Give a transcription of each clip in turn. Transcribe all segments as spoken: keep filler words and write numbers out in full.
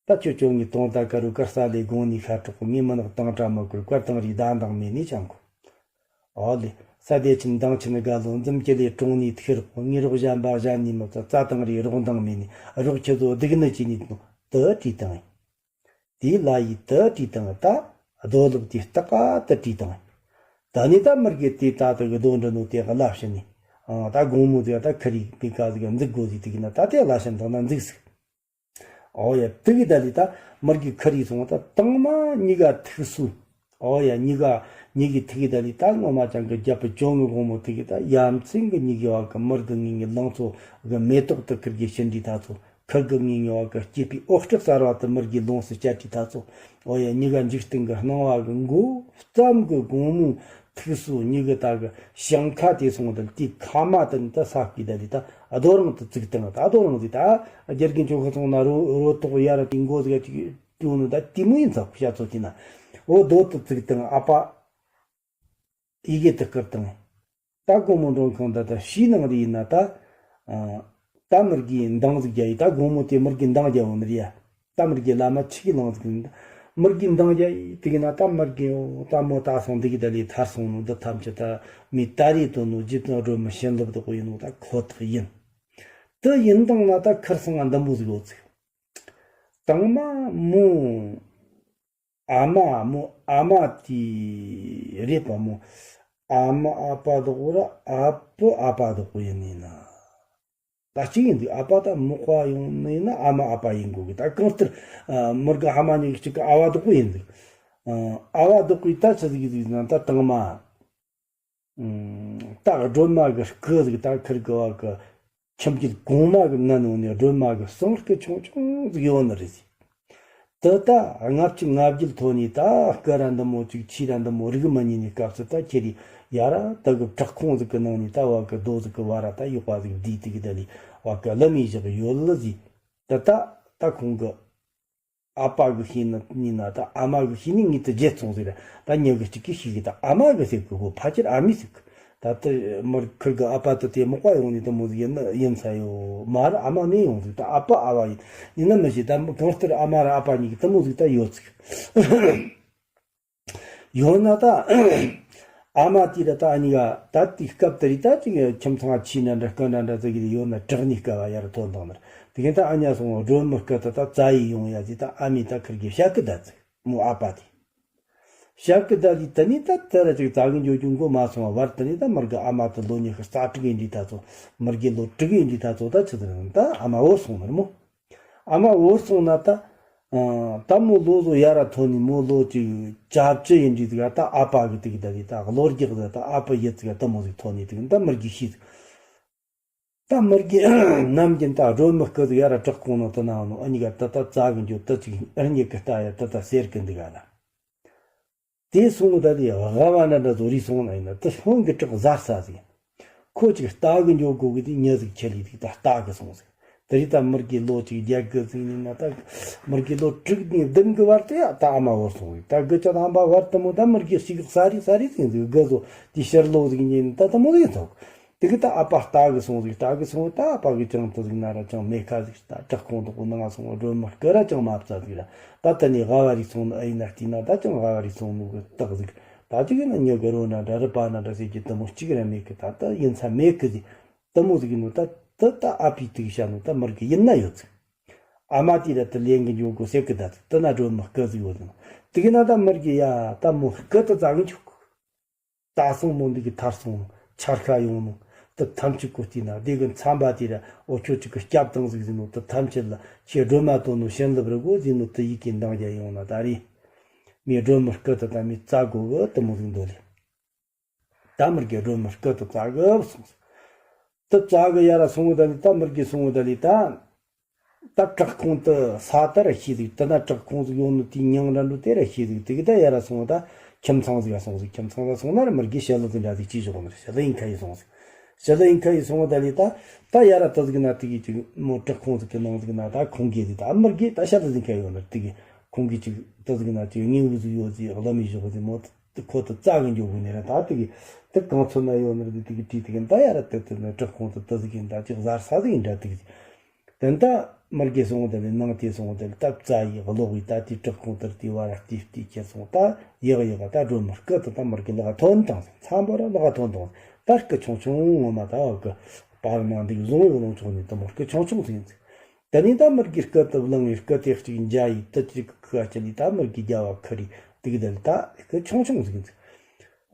ད་ཁྱོད་ཁྱོད་ངའི་དོན་དག་ག་རུ་གར་ས་ལས་དགོང་ནས་ཤར་གྲོགས་ངའི་མི་ནག་དང་གྲ་མི་གུར་བཀར་དང་རི་ཟླ་འདང་མེད་ནས་ཅང་གོ། ཨོ་ལེ། ས་དེ་ཆེན་མདང་ཆེན་དགའ་ལོ་འཛུམ་གྱི་ལས་གྲོང་ནས་ཐིག་རོགས་ངའི་རོགས་གཞན་པ་གཞན་ནས་མི་ཚ་རྩ་དང་རི་རོགས་འདང་མེད་ནས་རོགས་ཁྱི་ཚོ་སྡུག་ནི་ཅི་ནས་དང་དུ་བྲིས་དང་། དེའི་ལ་ཡི་དུ་བྲིས་དང་ད། རྡོ་ལུག་དེ་སྟག་ག་དུ་བྲིས་དང་། ད་ནི་ད་མི་རྒས་དེ་ད་དུ་གི་རྡོ་འདྲ་ནོ་དེ་ག་ལ་ཕྱིན་ནས། ཨང་ད་དགོང་མོ་དེ་ད་ཁ་རི་པི་ཀ་ཟིག་འཛུགས་དགོས་ཟིག་དེ་གི་ན་ད་དེ་ལ་ཕྱིན་དང་ན་འཛུགས་ཟིག་ཨོ་ཡ། དེ་གི་ད་ལི་ད་མི་རྒས་ཁ་རི་སོང་ད་དང་མ་གཉིས་ཀ་ཐུག་སུ། ཨོ་ཡ། གཉིས་ཀ་གཉིས་ཀྱི་ཐུག་གི་ད་ལི་ད་ངོ་མ་ཅང་གི་རྒྱབ་པ་བཅོ་ངི་དགོང་མོ་དེ་གི་ད་ཡ་མཚན་གི་གཉིས་ཀྱི་བ་གི་མི་རྒས་ངི་ངི་ལང་ཚོ་གི་མེ་ཏོག་ཏུ་ཁིར་གི་ཕྱིན་དྲི་ད་ཚོ། ཁིར་གི་ངི་ངི་བ་གི་སྐྱེས་པའི་འོ་སྐྲ་གསར་བ་དུ་མི་རྒས་ལོངས་སུ་སྤྱད་དྲི་ད་ཚོ། ཨོ་ཡ། གཉིས་ཀ་འཇིག་རྟེན་གི་སྣང་བ་གི་མགོ་ཙམ་གི་དགོང་མོ་ཐུག་སོ་གཉིས་གི་ད་གི་ཞིང་ཁ་དེ་སོང་དང་དེ་ཁ་མ་དེ་ནི་ད་ས་སྐྱིད་ད་ལི་ད་རྡོ་རིང་དུ་བཙུགས་དང་ད་རྡོ་རིང་དེ་ད་རྒྱ་རྒན་ཆོ་ཁ་སོང་ན་རོ་རོ་ཐོག་ཡ་ར་དེ་མགོ་ཟིག་ཅིག་ཏུ་ནི་ད་དེ་མོ་ཡིན་ཚ་ཤ་ཚོ་དེ་ན་འོ་རྡོ་དུ་བཙུགས་དང་ཨ་ཕ་ཡི་གེ་དུ་བསྐུར་དང་། ད་སྒོ་མོ་འགྲོ་མཁན་ད་ད་ཕྱིའི་ནང་རེ་ཡིན་ན་ད། ཨ། ད་མི་རྒས་འདང་ཟིག་རྒྱ་ཡི་ད་དགོང་མོ་དེ་མི་རྒས་འདང་རྒྱ་བོ་ནི་རེད་ཡ། ད་མི་རྒས་བླ་མ་ཆི་གི་ལང་ཟིག་ཡིན་ད། མི་རྒས་འདང་རྒྱ་ཡི་དེ་གི་ན་ད་མི་རྒས་འོ་ད་མོ་ད་སོང་འདི་གི་ད་ལས་ཐར་སོང་ནོ་འདི་ཐམས་ཅད་ད་མི་ད་རེས་དོན་ནོ་རྗེ་བཙུན་སྒྲོལ་མ་བྱིན་རླབས་དག་ཡིན་ནོ་ད་ཁོ་ཐག་ཡིན། དེ་ཡིན་དང་ན་ད་ཁར་སང་ང་འདི་མོ་ཟིག་ཡོད་ཟིག་དང་མ་མོ། ཨ་མ་མོ་ཨ་མ་དེ་རེད་པ་མོ། ཨ་མ་ཨ་ཕ་དོག་ར་ཨ་ཕ་ཨ་ཕ་དོག་ཡིན་ནི་ན། ད་གཅིག་ཡིན་འདུག་ཨ་ཕ་ད་མོ་ཁ་ཡོང་ནི་ན་ཨ་མ་ཨ་ཕ་ཡིན་དགོས་གི་ད་གང་ལྟར་མི་རྒ་ཨ་མ་གཉིས་གཅིག་གི་ཨ་བ་དོག་ཡིན་འདུག་ཨ་བ་དོག་གི་ད་ཆི་ཟིག་ཟིག་ན་ད་དང་མ། ད་སྒྲོལ་མ་གི་སྐུ་ཟིག་ད་ཁིར་གི་བ་གི་ཁྱིམ་རྒྱུད་གོང་མ་གི་ནང་ནང་ནས་སྒྲོལ་མ་གི་གསུང་སྐུ་ཆུང་ཆུང་ཟིག་ཡོད་ནི་རེད་ཟིག་དེ་ད་ལྔ་བཅུ་ང་བརྒྱད་ཐོན་ནས་ད་སྐུ་ར་འདི་མོ་ཅིག་ཆོས་ར་འདི་མོ་རིག་མ་ཉན་ནས་སྐབས་སུ་ད་ཁྱེད་རི་ཡ་ར་ད་གི་བྲག་ཁུང་ཟིག་གི་ནང་ནས་ད་བ་གི་རྡོ་ཟིག་གི་བ་ར་ད་ཡོག་པ་ཟིག་བསྡུས་དེ་གི་ད་ལི་བ་གི་བླ་མའི་ཞག་ཡོད་ལི་ཟིག་དེ་ད་ད་ཁོང་གི་ཨ་ཕ་གི་ཤེས་ནི་ནི་ན་ད་ཨ་མ་གི་ཤེས་ནི་ངེས་དུ་བརྗེད་སོང་ཟིག་ར། ད་ཉི་གི་གཅིག་གིས་ཤེས་གི་ད་ཨ་མ་གི་ཟེར་གི་གོ་ཕ་ཁྱེར་ཨ་མའི་ཟེར་གི་ད་ལྟ་མར་ཁིར་གི་ཨ་ཕ་དུ་དེ་མོ་ཀ་ཡོང་ནི་དུ་མོ་ཟིག་ཡིན་ན་ཡིན་ས་ཡོ་མ་ར་ཨ་མ་མེད་ཡོང་ཟིག་ད་ཨ་ཕ་ཨ་བ་ཡིན་ཡིན་ན་མི་ཤེས་ད་གང་ལྟར་ཨ་མ་ར་ཨ་ཕ་གཉིས་གི་དུ་མོ་ཟིག་ད་ཡོད་ཟིག་ཡོད་ན་ད། ཨ་མ་དེ་ར་ད་ཨ་ནི་ག་ད་དེ་སྐབས་དེ་རི་ད་ཅིག་ཁྱིམ་ཚང་ཆི་འདྲ་འདྲ་སྐུ་འདྲ་འདྲ་ཟེར་གི་ཡོད་ན་བྲག་ནི་སྐ་བ་ཡར་ཐོན་དང་ནར་དེ་གིན་ད་ཨ་ཉ་སོང་སྒྲོལ་མོ་སྐུ་ད་ད་རྩ་ཡི་ཡོང་ཡ་ཟི་ད་ཨ་མི་ད་ཁིར་གི་ཤ་ཀི་ད་ཟིག་མོ་ཨ་ཕ་དེ་ཤ་ཀི་ད་ལི་ད་ནི་ད་ད་ར་ཅིག་རྩ་གི་འཇོ་རྒྱུ་མགོ་མ་སོང་བ་བར་ད་ནི་ད་མར་གི་ཨ་མ་ད་ལོ་ཉི་ཤུ་རྩ་དྲུག་ཡིན་དི་ད་ཚོ་མར་གི་ལོ་དྲུག་ཡིན་དི་ད་ཚོ་ད་ཆི་ཟེར་ད་ཨ་མ་འོ་སོང་ནར་མོ། ཨ་མ་འོར་སོང་ན་ད། ད་མོ་ལོ་ཟོ་ཡ་ར་ཐོན་ནི་མོ་ལོ་ཅིག་བཅའ་བཅུ་ཡིན་དུས་ཟིག་ད་ཨ་ཕ་གི་དུས་ད་དུས་ད་ལོ་རྒྱག་ཟིག་ད་ཨ་ཕ་ཡི་ཟིག་ད་མོ་ཟིག་ཐོན་ནི་དུས་ད་མི་རྒས་ཤི་ཟིག་ད་མི་རྒས་ནམ་རྒྱུན་ད་སྒྲོལ་མོ་སྐུ་ཟིག་ཡ་ར་བྲག་ཁུང་ནང་དུ་ན་ནོ་ཨ་ནི་ག་ད་ད་རྩ་གི་འགྱོ་ད་ཅིག་ཨ་ནི་གི་ལྟ་ཡ་ད་ད་ཟེར་གི་འདུག་ག་ལ། དེ་སོང་ད་དེ་ལྷ་བ་འདྲ་འདྲ་ཚོ་རི་སོང་ན་ཡིན་ན་དེ་སྔོན་གྱི་བྲག་གཟར་ས་ཟིག་ཁོ་ཅིག་རྟ་གི་འགྱོ་དགོ་གི་དེ་ཉ་ཟིག་ཁྱེར་ལི་དེ་ད་རྟ་གི་སོང་ཟིག་དེ་རི་ད་མི་རྒས་ལོ་ཅིག་རྒྱ་གི་ཟིག་ནི་ན་ད་མི་རྒས་ལོ་དྲུག་ནས་བདུན་གི་བར་དུ་ཡ་ད་ཨ་མ་བོར་སོང་ཟིག་ད་དགུ་བཅུ་ཐམ་པ་བར་དུ་མོ་ད་མི་རྒས་ཞིག་ས་རི་ས་རི་ཟིག་ཟིག་དགུ་ཚོ་དེ་ཕྱིར་ལོ་ཟིག་ཉིན་ད་ད་མོ་ཟིག་ཚོགས། དེ་གི་ད་ཨ་ཕ་རྟ་གི་སོང་ཟིག་རྟ་གི་སོང་ད་ཨ་ཕ་གི་ཅང་དུ་ཟིག་ན་ར་ཅང་མེ་ཁ་ཟིག་ད་བྲག་ཁུང་དུ་ནང་སོང་སྒྲོལ་མོ་སྐུ་ར་ཅང་མ་བཙལ་ཟིག་ར་ད་ད་ནི་ལྷ་བ་རི་སོང་ནི་ཨ་ཡིན་ན་བལྟས་ན་ད་ཅང་ལྷ་བ་རི་སོང་ནོ་གི་རྟགས་ཟིག་ད་ཅིག་ཡིན་ན་ཉི་གི་རོ་ན་འདྲ་རི་པ་ན་འདྲ་ཟེར་གི་དུ་མོ་གཅིག་ར་མེད་གི་ད་ད་ཡིན་ས་མེད་གི་ཟིག་དུ་མོ་ཟིག་ཡིན་ནོ་ད་ད་ད་ཨ་ཕའི་དུག་ཤ་ནོ་ད་མི་རྒས་ཡིན་ན་ཡོད་ཟིག་ཨ་མ་དེ་ར་ད་ལེན་གི་འགྱོ་དགོ་ཟེར་གི་ད་ཟིག་དེ་ན་སྒྲོལ་མོ་སྐུ་ཟིག་ཡོད་ཟིག་དེ་གི་ན་ད་མི་རྒས་ཡ་ད་མོ་སྐུ་ད་བཙལ་གི་འཇུག་ད་སོང་མོ་འདི་གི་ཐར་སོང་ནོ་ཆར་ཤ་ཡོང་ནོ་དེ་ཐམས་ཅད་གོ་དེ་ན་དེ་གི་མཚམས་པ་དེ་ར་འོ་ཁྱོད་ཅིག་གི་སྐྱབས་དང་ཟིག་ཟིན་ནོ་དེ་ཐམས་ཅད་ལ་ཁྱེད་སྒྲོལ་མ་དོ་ནོ་བྱིན་རླབས་རི་གོ་ཟིན་ནོ་དེ་ཡི་གེ་འདང་རྒྱ་ཡོང་ན་ད་རེད། མི་སྒྲོལ་མོ་སྐུ་དེ་ད་མི་བཙལ་དགོ་གི་དུ་མོ་ཟིག་འདོད་ལེ། ད་མི་རྒས་སྒྲོལ་མོ་སྐུ་དེ་བཙལ་གི་སོང་ཟིག་དེ་བཙལ་གི་ཡ་ར་སོང་གི་ད་ལི་ད་མི་རྒས་སོང་གི་ད་ལི་ད། ད་བྲག་ཁུང་དུ་ས་དར་ཤེས་ཟིག་དེ་ན་བྲག་ཁུང་ཟིག་ཡོང་ནི་དེའི་མྱིང་འདྲ་འདུག་དེ་ར་ཤེས་ཟིག་དེ་གི་ད་ཡ་ར་སོང་ད་ཁྱིམ་ཚང་ཟིག་ག་སོང་ཟིག་ཁྱིམ་ཚང་ལ་སོང་ན་ར་མི་རྒས་ཞི་ལི་ཟིག་འདྲ་ཟིག་ཅི་བཞག་ནི་རེད། ཞི་ལི་ཡིན་ཁ་ཡི་སོང་ཟིག་ཞི་ལི་ཡིན་ཁ་ཡི་སོང་ད་ལི་ད་ད་ཡ་ར་དེ་ཟིག་ན་དེ་གི་ཅིག་མོ་བྲག་ཁུང་ཟིག་གི་ནང་ཟིག་ན་ད་ཁུང་གི་ཟིག་ད་མི་རྒས་ད་ཞི་ལི་ཟིག་ཁ་ཡོད་ནི་དེ་གི་ཁུང་གི་ཅིག་དེ་ཟིག་ན་ཅིག་དངོས་པོ་ཟིག་ཡོད་ཟིག་བླ་མའི་ཞོག་ཟིག་མོ་དེ་ཁོ་དེ་བཙལ་གི་འགྱོ་དགོ་ནི་ར་ད་དེ་གི་དེ་གང་ཚོད་ན་ཡོད་ནི་ར་དེ་གི་བྲིས་དེ་གི་ད་ཡ་ར་དེ་དེ་ན་བྲག་ཁུང་དེ་དེ་ཟིག་ཡིན་ད་ཅིག་གཟར་ས་ཟིག་ཡིན་ད་དེ་གི་དེ་ད་མི་རྒས་སོང་དེ་ལས་ནང་དེ་སོང་དེ་ལས་ད་བཙའ་ཡི་གློག་ཡི་ད་དེ་བྲག་ཁུང་དེར་དེ་བ་ར་དེ་དེ་ཁྱེར་སོང་ད་ཡག་ཡག་ད་སྒྲོལ་མ་སྐུ་དེ་ད་མི་རྒས་ལག་ཐོན་བཏང་སོང་། འཚམས་པོ་ར་ལག་ཐོན་བཏང་སོང་། ད་སྐུ་ཆུང་ཆུང་ངོ་མ་ད་བ་གི་པར་ནང་འདུག་བཟུང་ཡོད་ལོང་ཆོག་ནི་དེ་མོ་སྐུ་ཆུང་ཆུང་ཟིག་ཡིན་ཟིག། དེ་ནས་ད་མི་རྒས་སྐུ་དེ་བླངས་ཡི་སྐུ་དེ་གཅིག་འཇའ་ཡི་དེ་གཅིག་ཁུ་ཁ་ཅི་ལི་ད་མི་རྒས་རྒྱ་བ་ཁུ་རི་དེ་གི་དེ་ལི་ད་སྐུ་ཆུང་ཆུང་ཟིག་ཡིན་ཟིག།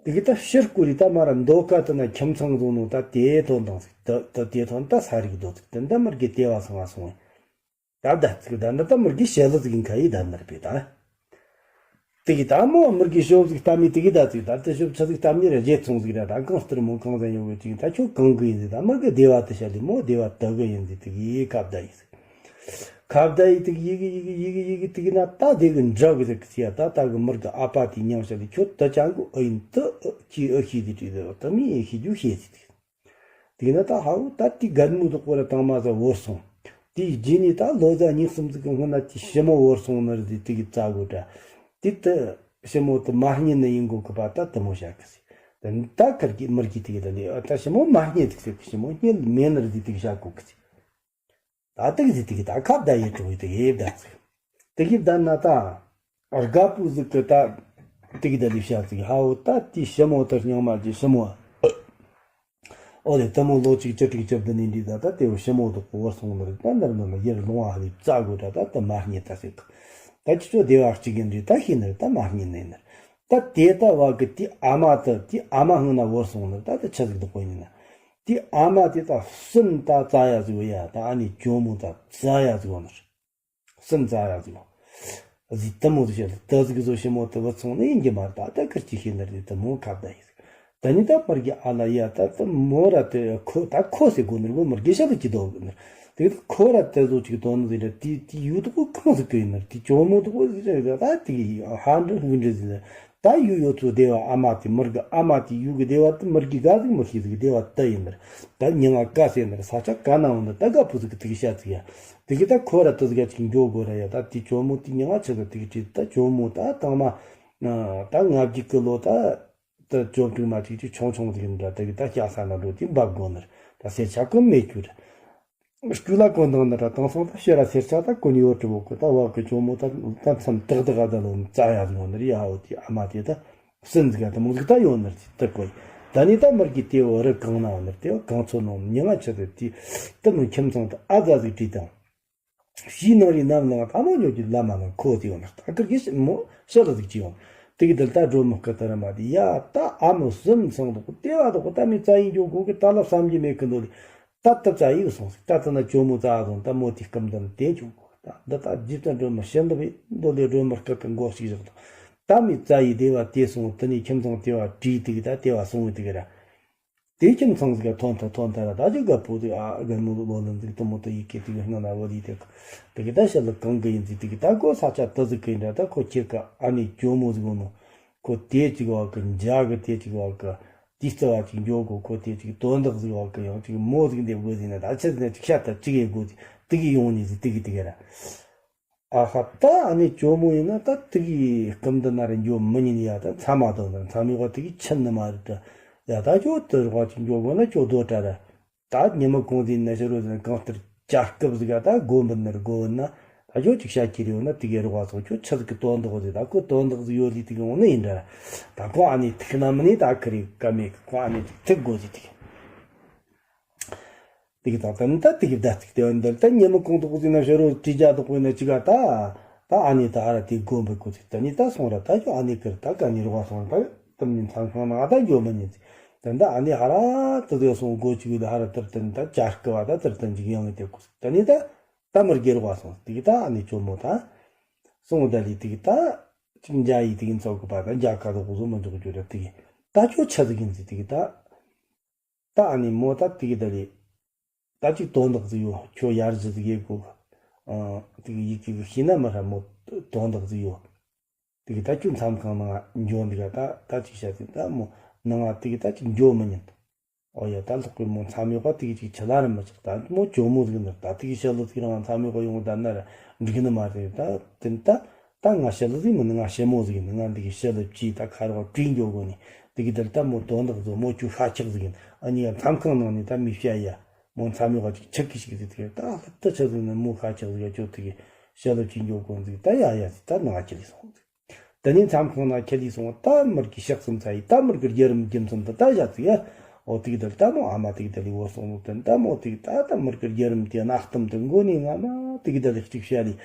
དེ་གི་ད་ཕྱིར་སྐུ་རི་ད་མ་ར་མདོ་ཀ་དེ་ན་ཁྱིམ་ཚང་བཟུང་ནོ་ད་དེ་ཐོན་དང་ཟིག། ད་ད་དེ་ཐོན་ད་ས་རིག་རྡོ་ཟིག་དེ་འདི་མི་རྒས་དེ་བ་སང་བ་སོང་། ད་ད་ཚིག་ད་འདི་ད་མི་རྒས་ཞལ་ལུ་ཟིག་ཡིན་ཁ་ཡི་ད་ནར་པས་ད། དེ་གི་ད་མོ་མི་རྒས་ཞོབ་ཟིག་ད་མི་དེ་གི་ད་ཚིག་ད་དེ་ཞོབ་ཆ་ཟིག་ད་མི་ར་རྗེ་ཚོང་ཟིག་ར་ད་གང་སྟེར་མོ་གང་ཟན་ཡོད་གི་ཅིག་ད་ཁྱོད་གང་གི་ཡིན་ཟིག་ད་མི་རྒས་དེ་བ་དེ་ཞལ་ལི་མོ་དེ་བ་དེ་གི་ཡིན་ཟིག་དེ་གི་ཁ་བརྡ་ཡིན་ཟིག། ཁ་བརྡ་ཡི་དེ་གི་ཡི་གི་ཡི་གི་ཡི་གི་ཡི་གི་དེ་གི་ན་ད་དེ་གི་འདྲ་གི་ཟིག་གི་ཅི་ཡ་ད་ད་གི་མི་རྒས་ཨ་ཕ་དེ་མྱང་ཞལ་ལི་ཁྱོད་ད་ཅང་གི་ཨ་ཡིན་དུ་ཨ་ཁྱི་ཨ་ཁྱི་དེ་དྲིས་ཟིག་ད་མི་ཡིན་ཤི་རྒྱུ་ཤེས་ཟིག་དེ། དེ་ན་ད་ཧ་བོ་ད་དེ་རྒན་མོ་དེ་ཁོ་ར་དང་མ་ཟ་བོར་སོང་། དེའི་རྗེས་ནས་ད་ལོ་ཟླ་གཉིས་གསུམ་ཟིག་གི་སྔོན་ན་དེ་ཞི་མོ་བོར་སོང་ནི་རེད། དེ་གི་རྩ་དགོས་འདྲ། དེ་ད་ཞི་མོ་དེ་མ་རྙེད་ནི་ཡིན་དགོས་གི་པ་ད་དེ་མོ་བྱ་གི་ཟིག། དེ་ད་ཁར་གི་མི་རྒས་དེ་གི་ད་ལི་ཨ་ད་ཞི་མོ་མ་རྙེད་ཟིག་ཟེར་གི། ཞི་མོ་རྙེད་མེད་ནི་རེད། དེ་གི་བྱ་དགོས་གི་ཟིག། ད་དེ་གི་ཟིག་དེ་གི་ད་ཁ་བརྡ་ཡེ་འགྲོ་གི་དེ་གི་བརྡ་ཟིག། དེ་གི་བརྡ་ན་ད། རྒད་པོ་ཟིག་གི་ད་དེ་གི་ད་ལི་བྱ་ཟིག་ཧ་བོ་ད་དེ་ཞི་མོ་དེ་རྙིང་མ་གི་ཞི་མོ། ཨོ་ལེ་དེ་མོ་ལོ་གཅིག་བཅུ་དྲུག་བཅུ་བདུན་ནས་འདྲི་ད་ད་དེ་བོ་ཞི་མོ་དེ་བོར་སོང་ནི་རེད། ད་འདིར་འདི་ལ་ཡར་ལུང་བ་ལི་རྩ་དགོས་འདྲ་ད་ད་མ་རྙེད་ད་ཟེར་གི། ད་ཁྱེད་ཚོ་སྡེ་བ་གཅིག་གི་འདྲི་ད་ཤེས་ནི་རེད། ད་མ་རྙེད་ནི་ནི་རེད། ད་དེ་ད་བ་གི་དེ་ཨ་མ་དེ་དེ་ཨ་མ་སྔོན་ན་བོར་སོང་ནི་རེད། ད་ད་ཆི་ཟིག་འདུག་གོ་ཡིན་ན། དེ་ཨ་མ་དེ་ད་སུན་ད་བཙའ་ཡ་ཟིག་ཡ་ད་ཨ་ནི་ཇོ་མོ་ད་བཙའ་ཡ་ཟིག་ནི་རེད། སུན་ཙ་ཡ་ཟིག་ཡོད། ཟི་དེ་མོ་ཟིག་བྱས་ལ་དེ་ཟིག་བཟོ་ཞི་མོ་དེ་བུད་སོང་ནི་ཡིན་གྱི་མ་རེད། ད་ད་ཁིར་གྱིས་ཤེས་ནི་རེད། དེ་མོ་ཁ་བརྡ་ཡིན་ཟིག། ད་ནི་ད་མར་གྱི་ཨ་ལ་ཡ་ད་དེ་མོ་ར་དེ་ཁོ་ད་ཁོ་ཟེར་དགོས་ནི་རེད། མོ་མར་གྱི་ཤ་ལ་ཅི་དོ་གི་ནི་རེད། དེ་ཁོ་ར་དེ་བཟོ་ཅིག་དོ་ནི་ཟིག་རེད། དེ་དེ་ཡུལ་དེ་ཁོ་གང་ཟིག་གི་ཡིན་ནི་རེད། དེ་ཇོ་མོ་དེ་ཁོ་ཟིག་རེད། ད་དེ་གི་ཧ་འདྲི་ཧུ་འདྲི་ཟིག་རེད། ད་ཡུལ་ཡོད་ཚོ་སྡེ་བ་ཨ་མ་དེ་མར་གི་ཨ་མ་དེ་ཡུལ་གི་སྡེ་བ་དེ་མར་གི་ག་ཟིག་མི་ཤེས་ཟིག་སྡེ་བ་དེ་ཡིན་ནི་རེད། ད་མྱི་ང་ཀ་ཟེར་ནི་རེད། ས་ཆ་ག་ན་འོང་ནི་ད་ག་བུ་ཟིག་གི་དེ་གི་ཤ་ཟིག་ཡ། དེ་གི་ད་ཁོ་ར་དེ་ཟིག་ཅིག་འགྱོ་དགོས་ར་ཡ། ད་དེ་ཇོ་མོ་དེ་མྱིང་ང་ཆི་ཟིག་དེ་གི་དྲིས། ད་ཇོ་མོ་ད་དང་མ་ད་ང་བརྒྱད་གི་ལོ་ད་ད་ཇོ་དྲུག་མ་ཅིག་ཅིག་ཆུང་ཆུང་ཟིག་ཡིན་འདྲ། དེ་གི་ད་སྐྱ་ས་ན་འགྲོ་དེ་འབབ་དགོས་ནི་རེད། ད་སེར་ཆ་ཀུན་མེད་རྒྱུ་རེད། སྐུ་ལ་ཀུན་དང་ནི་ར་དེང་སང་ད་ཕྱི་ར་སེར་ཆ་ད་ཀུན་ཡོད་དྲི་བོ་གི། ད་བ་གི་ཇོ་མོ་ད་ད་མཚམས་ཏག་ཏག་ཨ་ད་ལོ་ཙ་ཡ་ཟིག་ཡོད་ནི་རེད། ཡ་ཧོ་དེ་ཨ་མ་དེ་ད། སུན་ཟིག་ག་དེ་མོ་ཟིག་ད་ཡོད་ནི་རེད། དེ་ཀོ་ཡི། ད་ནི་ད་མར་གི་དེ་བོ་རི་གང་ན་ཡོད་ནི་རེད། དེ་བོ་གང་ཚོ་ནང་མྱིང་ང་ཆི་ཟིག་དེ་དེ་མོ་ཁྱིམ་ཚང་དུ་ཨ་ཛ་ཟིག་བྲིས་དང་། ཕྱིའི་ནང་རི་ནམ་ནང་ད་མོ་ཉོ་རྒྱུ་ལ་མ་ནང་ཁོ་དེ་ཡོད་ནི་རེད། ད་ཁིར་གི་མོ་ཤི་ལ་ཟིག་ཅི་ཡོང་། དེ་གི་དེ་ལ་ད་སྒྲོལ་མོ་སྐུ་དེ་ར་མ་དེ་ཡ་ད་ཨ་མོ་སུན་སང་དོ་དེ་བ་དོ་ད་མི་ཙ་ཡིན་རྒྱུ་གོ་གི་ད་ལ་བསམ་གྱི་མེད་གི་འདོད་ལི། ད་ད་ཙ་ཡིག་སོང་ཟིག། ད་ཙ་ན་ཇོ་མོ་ཙ་སོང་ད་མོ་དེ་སྐུ་མདུན་དེ་བྱུང་གོ། ད་འདི་ད་རྗེས་ཙ་སྒྲོལ་མ་ཤི་འདི་བས་འདོད་ལས་སྒྲོལ་མ་སྐུ་གི་མགོ་ཞིག་བཞག་དང་། ད་མི་ཙ་ཡི་སྡེ་བ་དེ་སོང་དེ་ནས་ཁྱིམ་ཚང་དེ་བ་བྲིས་དེ་གི་ད་དེ་བ་སོང་བའི་དེ་གི་ར། དེ་ཁྱིམ་ཚང་ཟིག་ག་ཐོན་ཐ་ཐོན་ཐ་ར་ད་ཅི་ག་པོ་དེ་ཨ་རྒན་མོ་ལོ་ལོན་ཟིག་དེ་མོ་དེ་ཡི་གེ་དེ་གི་སྔ་ན་བོ་ལི་དེ་དེ་གི་ད་ཤ་ལ་གང་གི་ཡིན་ཟིག་དེ་གི་ད་གོ་ས་ཆ་དེ་ཟིག་གི་འདྲ། ད་ཁོ་ཁྱེད་ཀ་ཨ་ནེ་ཇོ་མོ་ཟིག་ཡོད་ནོ། ཁོ་དེ་ཅིག་བ་གི་འཇའ་གི་དེ་ཅིག་བ་གི། དེའི་རྩ་བ་ཅིག་འཇོག་གོ། ཁོ་དེ་ཅིག་དོན་དག་ཟིག་བ་གི་ཡང་ཅིག་མོ་ཟིག་འདེབས་དགོས་ཟིག་ན་ད་ཆི་ཟིག་ན་ཅིག་ཤ་ད་ཅིག་ཡེ་དགོས་ཟིག་དེ་གི་ཡོང་ནི་ཟིག་དེ་གི་དེ་གི་ར། ཨ་ཧ་ད་ཨ་ནི་ཇོ་མོ་ཡིན་ན་ད་དེ་གི་སྐུ་མདུན་ན་ར་འགྱོ་མི་ཉན་ཡ། ད་མཚམས་མ་དོན་ན་མཚམས་ཡོད་པ་དེ་གི་ཆི་ནི་མ་རེད་ད། ཡ་ད་ཁྱོད་དེ་རོགས་ཅིག་འཇོག་དགོས་ན་ཁྱོད་སྡོད་དྲ་ར། ད་ཉི་མ་གུང་ཟིག་ན་ཕྱི་རུ་ཟིན་གང་ལྟར་བྱ་སྐབས་ཟིག་ག་ད་དགོན་པ་ནར་དགོན་ན་ད་ཁྱོད་ཅིག་བྱ་ཁྱེར་ཡོད་ན་དེ་གའི་རོགས་སོང་ཁྱོད་ཆི་ཟིག་གི་དོན་དག་ཟིག་ད་ཁོ་དོན་དག་ཟིག་ཡོད་ལི་དེ་གི་འོང་ན་ཡིན་འདྲ། ད་ཁོ་ཨ་ནི་ཐུག་ན་མི་ནི་ད་ཁི་རི་ཀ་མེད་གི། ཁོ་ཨ་ནི་ཐུག་དགོས་ཟིག་དེ་གི་དེ་གི་ད་ད་ནི་ད་དེ་གི་ད་ཐུག་དེ་འདི་ད་ཉི་མ་གུང་དག་ཟིག་ན་ཕྱི་རུ་དྲི་རྒྱ་དག་པོ་ཡིན་ན་ཅི་ག་ད་ད་ཨ་ནི་ད་ཨ་ར་དེ་དགོན་པའི་སྐུ་ཚིག་ད་ནི་ད་སོང་ར་ད་ཁྱོད་ཨ་ནི་ཁིར་ད་ག་ནི་རོགས་སོང་ད་དམ་ནི་མཚམས་ཁང་ན་ཨ་ད་འགྱོ་མི་ཉན་ཟིག། ད་ནི་ད་ཨ་ནི་ཧ་ར་ད་དེ་སོང་སྒོ་ཅིག་ཡོད་ལ་ཧ་ར་དར་ཏན་ད་བྱ་སྐུ་བ་ད་དར་ཏན་ཅིག་ཡང་ངེ་དེ་སྐུ་ཚིག་ད་ནི་ད། ད་མི་རྒྱལ་བ་སོང་དེ་གི་ད་ཨ་ནི་ཇོ་མོ་ད་སོང་ད་ལི་དེ་གི་ད་ཅིག་འཇའ་ཡི་དེ་གི་ཚོགས་གི་པ་ད་འཇའ་ཁ་དོག་གོ་བཟོ་མི་འཇོག་རྒྱུ་རེད། དེ་གི་ད་ཁྱོད་ཆ་ཟིག་ཡིན་ཟིག་དེ་གི་ད་ད་ཨ་ནི་མོ་ད་དེ་གི་ད་ལི་ད་ཅིག་དོན་དག་ཟིག་ཡོད། ཁྱོད་ཡར་ཞུ་ཟིག་ཡེ་གོ། ཨ་དེ་གི་ཡི་གེ་གི་ཤེས་ན་མི་ཧྲ་མོ་དོན་དག་ཟིག་ཡོད། དེ་གི་ད་ཁྱོད་མཚམས་ཁང་ནང་འཇོག་འདི་ག་ད་ད་ཅིག་བྱ་ཟིག་ད་མོ་ནང་ང་དེ་གི་ད་ཅིག་འཇོག་མི་ཉན། ཨོ་ཡ་ད་ལྷག་པའི་མོ་མཚམས་ཡོད་པ་དེ་གི་ཅིག་ཆི་ལ་ར་མི་ཆགས། ད་མོ་ཇོ་མོ་ཟིག་ནི་ད་དེ་གི་ཞི་ལུ་ཟིག་རང་མཚམས་ཡོད་པ་ཡོང་ད་ན་ར་འགྲིག་ནི་མ་རེད། ད་དེ་ད་ད་ང་ཞི་ལུ་ཟིག་མིན་ནི་ང་ཞི་མོ་ཟིག་ཡིན། ང་འདི་གི་ཞི་ལུ་བཅས་ད་ཁ་རོག་བྲིས་འཇོག་དགོས་ནི་དེ་གི་དེར་ད་མོ་དོན་དག་ཟོ་མོ་ཁྱོད་ཤ་ཁྱག་ཟིག་ཡིན། ཨ་ནི་ཡ་མཚམས་ཁང་ནང་ནས་ད་མི་བཤད་ཡ། མོ་མཚམས་ཡོག་ག་ཅིག་ཆག་གི་ཞིག་ཟིག་དེ་ད་ལྷག་ཏུ་ཆག་ཟིག་ནི་མོ་ཁ་ཆག་ཟིག་ཡ་ཁྱོད་དེ་གི་ཞལ་ལོ་ཅིག་འཇོག་གོ་ཟིག་ད་ཡ་ཡ་ཟིག་ད་ནང་ཁྱེར་ལས་སོང་ཟིག་དེ་ནས་མཚམས་ཁང་ནང་ཁྱེར་ལས་སོང་ད་མིར་གི་ཞག་གསུམ་ཚ་ཡི་ད་མིར་གི་རྒྱུ་རིམ་རྒྱུ་མཚན་དུ་ད་བཞག་ཟིག་ཡ། འོ་དེ་གི་དེ་ལ་ད་མོ་ཨ་མ་དེ་གི་དེ་ལས་བོར་སོང་ནོ་དེ་ད་མོ་དེ་གི་ད་ད་མིར་གི་རྒྱུ་རིམ་དེ་གནའ་གཏམ་དུ་མགོ་ནས་ང་མ་དེ་གི་དེ་ལས་གཅིག་བཤད་ལས།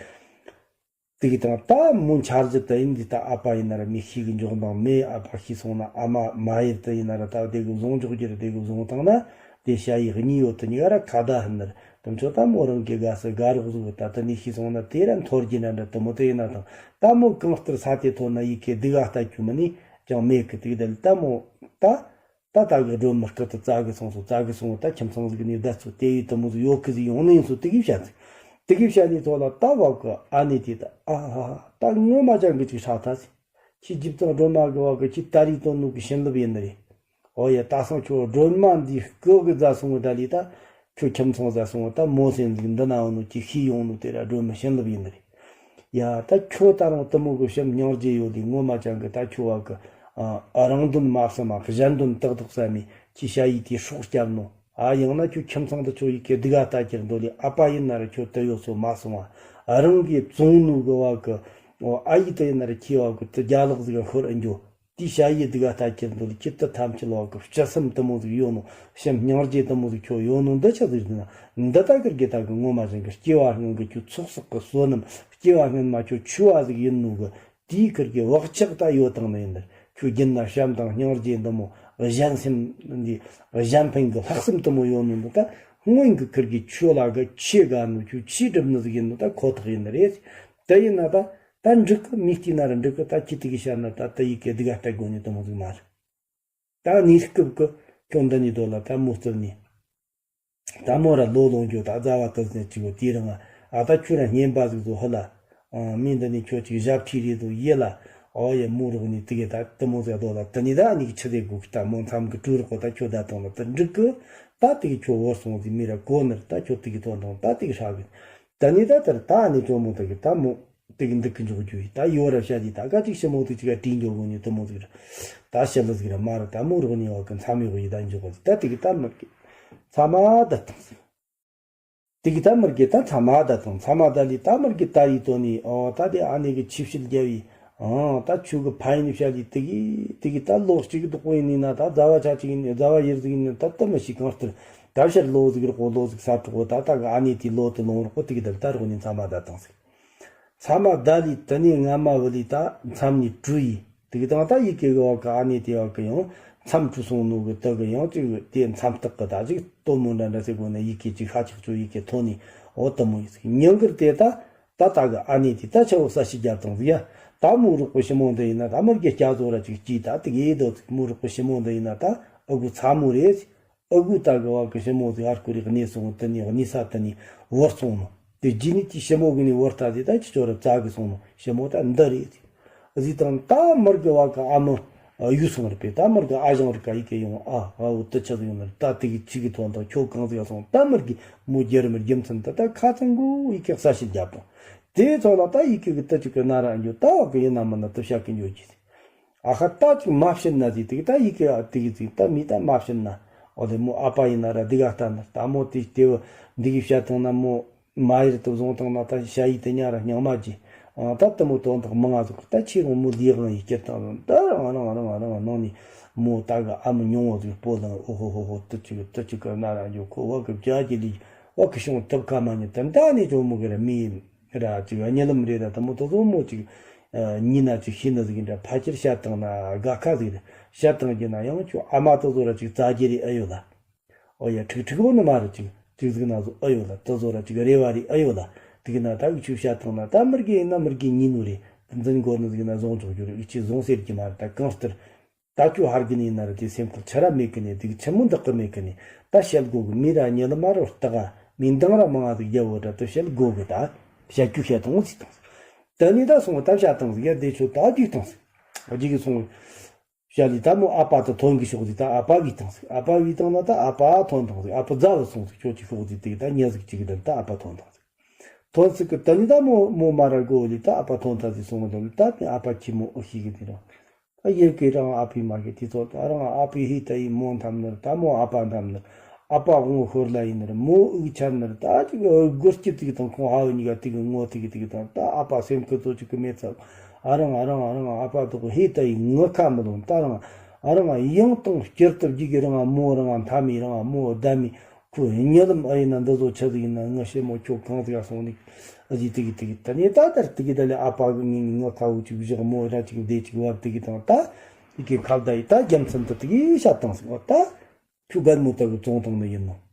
དེ་གི་དང་ད་མོ་འཆར་གཞི་དུ་ཡིན་འདི་ད་ཨ་ཕ་ཡིན་ན་ར་མི་ཤི་གི་འཇོག་དང་མེ་ཨ་ཕ་ཤི་སོང་ན་ཨ་མ་མ་ཡིར་དུ་ཡིན་ན་ར་ད་དེ་གི་བཟུང་འཇོག་རྒྱུ་ར་དེ་གི་བཟུང་བཏང་ན་དེ་ཞ་ཡི་གཉིས་ཡོད་དུ་གཉིས་ཀ་ར་ཁ་བརྡ་ཧིན་ནར་དུ་མཆོད་ད་མོ་རང་གི་དགའ་ས་དགའ་རོགས་ཟིག་ད་དུ་ནི་ཤི་སོང་ན་དེ་ར་འཐོར་རྒྱུ་ན་འདྲ་དུ་མོ་དེ་ཡིན་ན་དང་ད་མོ་གང་ལྟར་ས་དེ་ཐོན་ན་ཡི་གེ་སྡུག་ཨ་ལྟ་རྒྱུ་མི་ནི་ཅང་མེད་གི་དེ་གི་དེ་ལ་ད་མོ་ད། ད་ལྟ་གི་སྒྲོལ་མ་སྐུ་དུ་བཙལ་གི་སོང་སོ་བཙལ་གི་སོང་བ་ད་ཁྱིམ་ཚང་ཟིག་ནས་བསྡད་ཚོ་དེ་ཡི་དུ་མོ་ཟིག་ཡོད་གི་ཟིག་ཡོང་ནི་ཡིན་སོ་དེ་གི་བཤད་ཟིག་དེ་གི་བཤད་ནི་ཚོ་ལ་ད་བབ་གི་ཨ་ནེ་དེ་ད་ཨ་ཧ་ཧ་ད་ངོ་མ་ཅང་གི་ཅིག་ཧྲག་ཐལ་ཟིག་ཁྱི་རྒྱུ་ཚང་སྒྲོལ་མ་གི་བབ་གི་ཁྱི་ད་རིག་དོན་ནོ་གི་བྱིན་རླབས་ཡིན་ནི་རེད། ཨོ་ཡ་ད་སང་ཁྱོད་སྒྲོལ་མ་འདི་སྐུ་གི་རྫ་སོང་གི་ད་ལི་ད་ཁྱོད་ཁྱིམ་ཚང་རྫ་སོང་ད་མོ་སེམས་ཟིག་འདི་ན་འོ་ནོ་ཁྱི་ཤི་ཡོང་ནོ་དེ་ར་སྒྲོལ་མ་བྱིན་རླབས་ཡིན་ནི་རེད། ཡ་ད་ཁྱོད་ད་རུང་དུ་མོ་གི་བྱམས་སྙིང་རྗེ་ཡོད་ལི་ངོ་མ་ཅང་གི་ད་ཁྱོད་བ་གི་ཨ་རང་དོན་མ་བསམ་མ་གཞན་དོན་ཏག་ཏག་བསམ་མི་ཁྱི་ཞ་ཡི་དེ་སྲོག་སྐྱབས་ནོ། ཨ་ཡང་ན་ཁྱོད་ཁྱིམ་ཚང་དུ་ཁྱོད་ཡི་གེ་སྡུག་ཨ་ལྟ་ཁྱེར་འདོད་ལི་ཨ་ཕ་ཡིན་ན་ར་ཁྱོད་དུ་ཡོད་སོ་མ་སོང་བ་རང་གི་བཙོང་ནོ་གི་བ་གི་ཨ་ཡི་དུ་ཡིན་ན་ར་ཁྱི་བ་གི་དུ་རྒྱ་ལག་ཟིག་ཤོར་ཨ་འགྱོ། དེའི་ཞ་ཡི་སྡུག་ཨ་ལྟ་ཁྱེར་འདུག་ལ་ཁྱི་ད་ཐམས་ཅད་ལོག་གི་སྤྱི་སེམས་དུ་མོ་ཟིག་ཡོད་ནོ་བྱམས་སྙིང་རྗེ་དུ་མོ་ཟིག་ཁྱོད་ཡོད་ནོ་འདི་ཆ་ཟིག་ཟིན་ན་འདི་ད་ཀིར་གི་ད་གི་ངོ་མ་བཞིན་གི་སྐྱེ་བ་སྔོན་གི་ཁྱོད་ཚོགས་བསགས་གི་བསོད་ནམས་སྐྱེ་བ་སྔོན་མ་ཁྱོད་ཆུ་བ་ཟིག་ཡིན་ནོ་གི་དེའི་ཁིར་གི་བག་ཆགས་ད་ཡོད་དང་ནི་ཡིན་ནི་ཁྱོད་རྒྱུན་ན་བྱམས་དང་སྙིང་རྗེ་འདི་མོ་གཞན་སེམས་འདི་གཞན་ཕན་གི་ལྷག་བསམ་དུ་མོ་ཡོད་ནོ་འདི་ད་སྔོན་གི་ཁིར་གི་ཆོས་ལ་གི་ཆེ་དགའ་ནོ་ཁྱོད་ཆེ་སྒྲུབ་ནི་ཟིག་ཡིན་ནོ་ད་ཁོ་ཐག་ཡིན་ནི་རེད། དེ་ཡིན་ན་ད། ད་འགྲིག་གི་མི་བལྟས་ན་ར་འགྲིག་གི་ད་ཁྱི་དེ་གི་ཤར་ན་ད་ད་ཡི་གེ་སྡུག་ག་ལྟ་དགོས་ནི་དུ་མོ་ཟིག་མ་རེད། ད་གནས་སྐབས་ཀྱི་ཁྱོད་འདི་ནས་སྡོད་ལ་ད་མོ་བཙལ་ནས། ད་མོ་ར་ལོ་ལོངས་རྒྱུ་ད་རྫ་བ་དུ་ཟེར་གཅིག་གོ་དེ་རིང་ཨ་ད་ཁྱོད་ར་སྙན་པ་ཟིག་བཟོ་ཧི་ལ། མི་འདི་ནས་ཁྱོད་ཅིག་ཞབས་ཁྲིད་རེད་དོ་ཡེ་ལ། ཨོ་ཡེ་མོ་རོགས་ནས་དེ་གི་ད་དུ་མོ་ཟིག་སྡོད་ལ་དེ་ནས་ད་ནི་གི་ཆི་ཟེར་དགོས་གི་ད་མོ་མཚམས་གི་གྲོས་རོགས་གོ་ད་ཁྱོད་ད་དང་ལ་ད་འགྲིག་གི་ད་དེ་གི་ཁྱོད་བོར་སོང་ཟིག་མི་ར་གོ་ནི་ར་ད་ཁྱོད་དེ་གི་དོན་དང་ད་དེ་གི་ཧྲ་གི་ད་ནི་ད་དེར་ད་ནི་ཇོ་མོ་དེ་གི་ད་མོ། དེ་གི་འདུག་གི་འཇོག་རྒྱུ་ཡིན། ད་ཡོ་ར་བཤད་ཀྱི་ད་ག་ཅིག་ཞི་མོ་དེ་ཅིག་ག་དྲིན་འཇོག་གོ་ནི་དུ་མོ་ཟིག་ར། ད་ཞི་ལི་ཟིག་ར་མ་ར་ད་མོ་རོགས་ནི་བ་གི་མཚམས་ཡོག་ཡི་ད་འཇོག་གོ་ཟིག་ད་དེ་གི་ད་མི་གི་མཚམས་མ་ད་བཏང་ཟིག་དེ་གི་ད་མི་གི་ད་མཚམས་མ་ད་བཏང་མཚམས་མ་ད་ལི་ད་མི་གི་ད་ཡི་དོ་ནི་ཨོ་ད་དེ་ཨ་ནེ་གི་ཆིབས་ཞལ་རྒྱབ་ཡི་ཨང་ད་ཆུ་གི་ཕ་ཡིན་བཤད་ལི་དེ་གི་དེ་གི་ད་ལོ་གཅིག་གི་དོག་པོ་ཡིན་ནི་ན་ད་ཟླ་བ་ཆ་གཅིག་ཡིན་ནི་ཟླ་བ་ཡིར་ཟིག་ཡིན་ནི་ད་དུ་མི་ཤི་གང་ལྟར་ད་ཕྱིར་ལོ་ཟིག་རོགས་ལོ་ཟིག་ས་དྲོག་གོ་ད་ད་གི་ཨ་ནེ་དེ་ལོ་དེ་ལོང་རོགས་གོ་དེ་གི་ད་ད་རོགས་ནི་མཚམས་མ་ད་བཏང་ཟིག་མཚམས་མ་ད་ལི་དེ་ནས་སྔ་མ་བུ་ལི་ད་མཚམས་ནས་བྲུ་ཡི། དེ་གི་དང་ད་ཡི་གེ་གི་བ་གི་ཨ་ནེ་དེ་བ་གི་ཡང་མཚམས་བྲུ་སོང་ནོ་གི་དེ་གི་ཡང་ཅིག་དེ་མཚམས་རྟགས་གི་ད་ཅིག་སྟོན་མོ་འདྲ་འདྲ་ཟེར་གོ་ནས་ཡི་གེ་ཅིག་ཧ་ཅིག་ཅོ་ཡི་གེ་ཐོན་ནས་འོ་དུ་མོ་ཡི་ཟིག་ཉིན་གུར་དེ་ད་ད་ད་གི་ཨ་ནེ་དེ་ད་ཆ་བོ་ས་ཤི་རྒྱབ་དང་ཟིག་ཡ། ད་མོ་རོགས་པོ་ཞི་མོ་འདི་ཡིན་ན་ད་མི་རྒྱལ་སྐྱ་བཟོ་ར་ཅིག་སྐྱིད་ད་དེ་གི་དོ་ཟིག་མོ་རོགས་པོ་ཞི་མོ་འདི་ཡིན་ན་ད་ཨ་གུ་ཚ་མོ་རེད་ཟིག་ཨ་ཁུ་ད་གི་བ་གི་ཞི་མོ་ཟིག་ཨར་ཁུ་རི་གནས་སོང་དེ་ནས་གནས་ས་དེ་ནས་བོར་སོང་ནོ། དེ་རྗེས་ནས་དེ་ཞི་མོ་གི་ནས་བོར་ཐ་དེ་ད་ཁྱི་ཆོ་ར་བཙལ་གི་སོང་ནོ་ཞི་མོ་ད་འདི་རེད་ཟིག་ཨ་ཟིག་དང་ད་མར་གི་བ་གི་ཨ་མོ་ཡུལ་སོང་རེད་པས་ད་མར་གི་ཨ་ཞང་རི་ཀ་ཡི་གེ་ཡོང་ཨ་ཨ་བོ་དུ་ཆ་ཟིག་ཡོང་ནར་ད་དེ་གི་ཆི་གི་ཐོན་དང་ཁྱོ་གང་ཟིག་ཡ་སོང་ད་མར་གི་མོ་རྒྱལ་རི་མི་རྒྱུ་མཚན་ད་ད་ཁ་ཚང་གུ་ཡི་གེ་ས་ཞིག་རྒྱབ་དང་དེ་ཚོ་ལ་ད་ཡི་གེ་གི་དུ་ཆི་གི་ན་ར་འགྱོ་ད་བ་གི་ཡིན་ན་མིན་ན་དུ་བཤད་གི་འགྱོ་གི་ཟིག་ཨ་ཁ་ད་ཅིག་མ་བྱིན་ན་ཟིག་དེ་གི་ད་ཡི་གེ་ཨ་དེ་གི་ཟིག་ད་མི་ད་མ་བྱིན་ན་འོ་དེ་མོ་ཨ་ཕ་ཡིན་ན་ར་སྡུག་ག་ལྟ་ན་ད་མོ་དེ་དེ་བ་འདི་གི་བཤད་ཐང་ན་མོ་མ་ཡིར་དུ་བཟུང་ཐང་ན་ད་ཞ་ཡི་དེ་ཉ་ར་སྙིང་མ་རྗེ་ཨ་ད་དུ་མོ་དོན་དག་མང་ང་ཟིག་ད་ཁྱེད་རང་མོ་ལི་དབང་ཡི་སྐྱེར་ཐང་ད་རང་རང་རང་རང་ནང་ནི་མོ་ད་གི་ཨ་མོ་ཉུང་བ་ཟིག་སྤོ་ལང་ཨོ་ཧོ་ཧོ་ཧོ་དུ་ཅིག་དུ་ཅིག་གི་ན་ར་འཇོ་ཁོ་བ་གི་བྱ་གི་ལི་བ་གི་ཤོང་ཐབས་ཁ་མ་ཉི་དུ་ད་ནི་ཇོ་མོ་གི་ར་མི་ཡིན། ར་ཅིག་གཉིད་ལམ་རེ་ར་དུ་མོ་དུ་ཟོ་མོ་ཅིག་ཉི་ན་ཅིག་ཤི་ན་ཟིག་འདྲ་ཕ་ཁྱེར་བཤད་བཏང་ན་དགའ་ཁ་ཟིག་རེད། བཤད་བཏང་རྒྱུ་ན་ཡང་ཁྱོད་ཨ་མ་དུ་ཟོ་ར་ཅིག་རྩ་རྒྱུ་རེ་ཨ་ཡོད་ལ། ཨོ་ཡ་ཁྲིག་ཁྲིག་བོ་ནི་མ་རེད་ཅིག་ཅིག་ཟིག་ན་ཟོ་ཨ་ཡོད་ལ་དུ་ཟོ་ར་ཅིག་རེ་བ་རེ་ཨ་ཡོད་ལ། དེ་གི་ན་ད་གི་ཆུ་བཤད་བཏང་ན་ད་མི་རྒྱུ་ཡིན་ན་མི་རྒྱུ་ཉིན་ནོ་རེད། འཛིན་དགོ་ནི་ཟིག་ན་བཟུང་ཆོག་རྒྱུ་རེད་ཨི་ཆི་བཟུང་ཟེར་གྱི་མ་རེད་ད་གང་ལྟར། ད་ཁྱོད་ཧར་གི་ནི་ཡིན་ན་ར་དེ་སེམས་ཁུར་ཆ་ར་མེད་གི་ནི་དེ་གི་ཆི་མོ་འདག་གི་མེད་གི་ནི་ད་བཤད་དགོ་གི་མི་ར་ཉེ་ལ་མ་རོ་ལྟ་ག་མི་འདང་ར་མང་ང་ཟིག་རྒྱབ་བོ་ར་དུ་བཤད་དགོ་གི་ད་བཤད་རྒྱུ་བཤད་དང་ཟིག་དང་ཟིག་ད་ནི་ད་སོང་ད་བཤད་དང་ཟིག་ཡ་དེ་ཆོ་ད་རྒྱུག་དང་ཟིག་རྒྱུག་གི་སོང་བཤད་ལི་ད་མོ་ཨ་ཕ་ད་ཐོན་གི་ཤོག་ཟིག་ད་ཨ་ཕ་གི་དང་ཟིག་ཨ་ཕ་གི་དང་ན་ད་ཨ་ཕ་ཐོན་དང་ཟིག་ཨ་ཕ་རྫ་བ་སོང་ཟིག་ཁྱོད་ཀྱི་ཤོག་ཟིག་དེ་གི་ད་ཉེ་ཟིག་ཅིག་གི་ད་ད་ཨ་ཕ་ཐོན་དང་ཟིག་ཐོན་ཚིག་གི་ད་ནི་ད་མོ་མོ་མ་ར་གོ་ལི་ད་ཨ་ཕ་ཐོན་ཐ་ཟིག་སོང་བ་ད་ལི་ད་ནི་ཨ་ཕ་ཁྱི་མོ་ཨོ་ཤི་གི་དེ་རང་ད་ཡེ་གི་རང་ཨ་ཕི་མ་གི་དེ་ཚོ་ད་རང་ཨ་ཕི་ཧི་ད་ཡི་མོ་འཐམ་ནི་ད་མོ་ཨ་ཕ་འཐམ་ནི་ ཨ་ཕ་དབང་ཤོར་ལ་ཡིན་ནར་མོ་དབུགས་ཆད་ནར་ད་ཅིག་སྒོ་སྐྱིད་ཅིག་དང་ཁོང་ཧ་བུ་གཉིས་ཀ་དེ་གི་ངོ་དེ་གི་དེ་གི་དང་ད་ཨ་ཕ་སེམས་ཁུ་ཚོ་ཅིག་གི་མེད་ཚ། ཨ་རང་ཨ་རང་ཨ་རང་ཨ་ཕ་དོག་ཧེ་ད་ཡི་ངུ་ཁ་མི་ལོན་ད་རང་ཨ་རང་ཡང་དང་བསྐྱར་དུ་བརྒྱུད་གི་རང་མོ་རང་མཐའ་མི་རང་མོ་བདའ་མི་ཁོ་ཉེ་ལམ་ཨ་ཡིན་ན་འདི་ཚོ་ཆི་ཟིག་ཡིན་ན་ངི་ཤེས་མོ་ཁྱོད་གང་ཟིག་སོང་ནི་ཨ་ཟི་དེ་གི་དེ་གི་ད་ནི་ད་དར་དེ་གི་ད་ལས་ཨ་ཕ་གི་ངི་ངི་ངུ་ཁ་བུ་ཅིག་བཞག་མོ་ར་ཅིག་བདེ་ཅིག་བབ་དེ་གི་དང་ད་དེ་གི་ཁ་བརྡ་ཡི་ད་རྒྱ་མཚན་དུ་དེ་གི་ཤ་བཏང་སོང་ད། ཁྱོད་བལ་མོ་ལྟ་བུ་བཙོང་བཏང་ནི་ཡིན་ནོ།